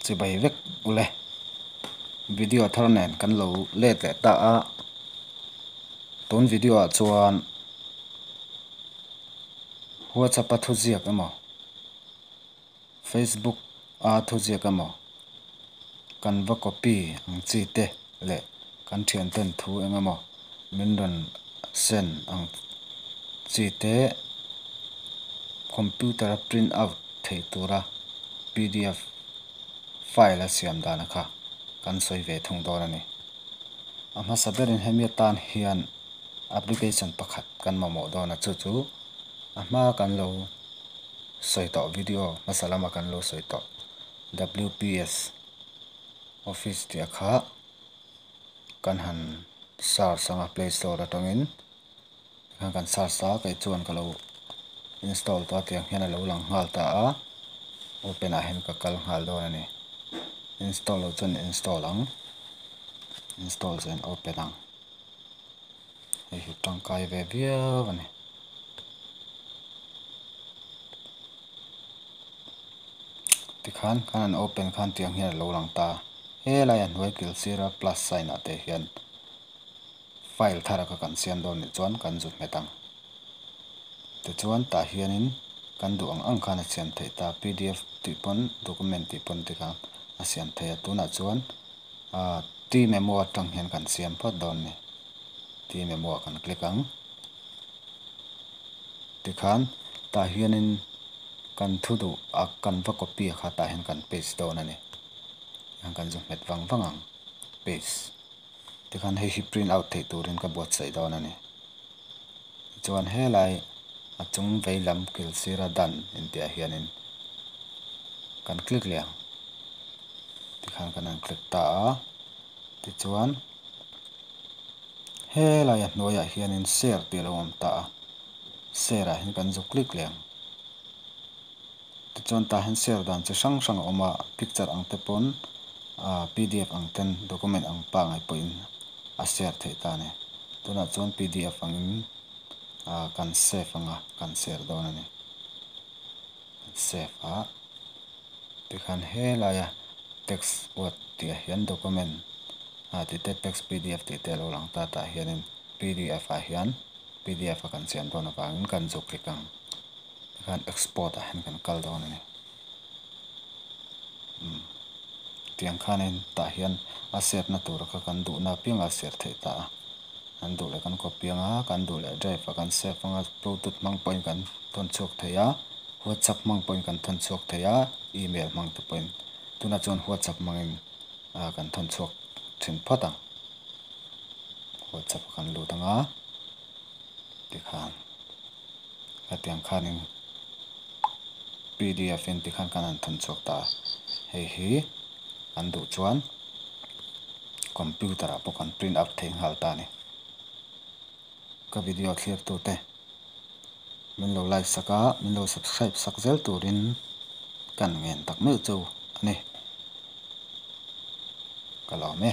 Chibai vek ule. Video thar nen kan lo let leh ta a. Tun video ah chuan WhatsApp a thuziak emaw Facebook a thuziak emaw kan va copy ang chi te leh kan thian ten thu eng emaw min rawn send ang chi te computer a print out theih tura pdf file a siam dan kha kan sawi ve thung dawn a ni. A hmasa berin hemi atan hian application pakhat kan mamawh dawn a, chu chu a hma kan lo sawi tawh video hmasa lama kan lo sawi tawh WPS office tih a kha kan han search anga play store atangin tikhan kan search a kei chuan ka lo install tawh a tiang hian a lo lang nghal ta a open ah hian ka kal nghal dawn a ni install loh chuan install ang install chuan open ang hei hi tangkai ve viau a ni. Tikhan khan an open khan tiang hian a lo lang ta helai a hnuai kil sira plus sign ah te hian file thar a kha kan siam dawn nih chuan kan zu hmet ang. Tichuan tah hianin kan duh ang ang khan a siam theih ta pdf tih pawn document tih pawn tikhan a siam theih a tunah chuan ah T memo atang hian kan siam phawt dawn a ni. T memo ah kan click ang. Tikhan tah hianin kan thu duh a kan va copy a kha tah hian kan paste dawn a ni. Tikhan kan zu hmet vang vang ang paste. Tikhan hei hi print out theih turin ka buatsaih dawn a ni. Tichuan helai a chung vei lam kil sira done intih ah hianin kan click leh ang. Tikhan kan han click ta a tichuan helai a hnuaiah hianin share tih a lo awm ta a share ah hian kan zu click leh ang. Tichuan tah hian share dan chi hrang hrang a awm a picture ang te pawn ah pdf ang ten document ang pangngai pawhin a share theih ta a ni. Tunah chuan pdf angin ah kan save anga kan share dawn a ni. Kan save a tikhan helaia text word tih ah hian document ah tih te text pdf tih te a lo lang ta tah hianin pdf ah hian pdf a kan siam dawn avangin kan zu click ang. Tikhan export ah hian kan kal dawn a ni. Umm tiang khanin tah hian a save na tur kha kan duhna apiangah a save theih ta a. Kan duh leh kan copy anga kan duh leh drive ah kan save anga bluetooth hmang pawhin kan thawn chhuak thei a, whatsapp hmang pawhin kan thawn chhuak thei a, email hmang te pawhin tunah chuan whatsapp hmangin ah kan thawn chhuak thin phawt ang. Whatsapp ah kan lut anga tikhan. Hetiang khanin pdf in tikhan kan han thawn chhuak ta a, hei hi an duh chuan computer ah pawh kan print out thei nghal ta a ni. Ka video thlir tute min lo like sak a, min lo subscribe sak zel turin kan ngen tak meuh chu a ni. Ka lawm e.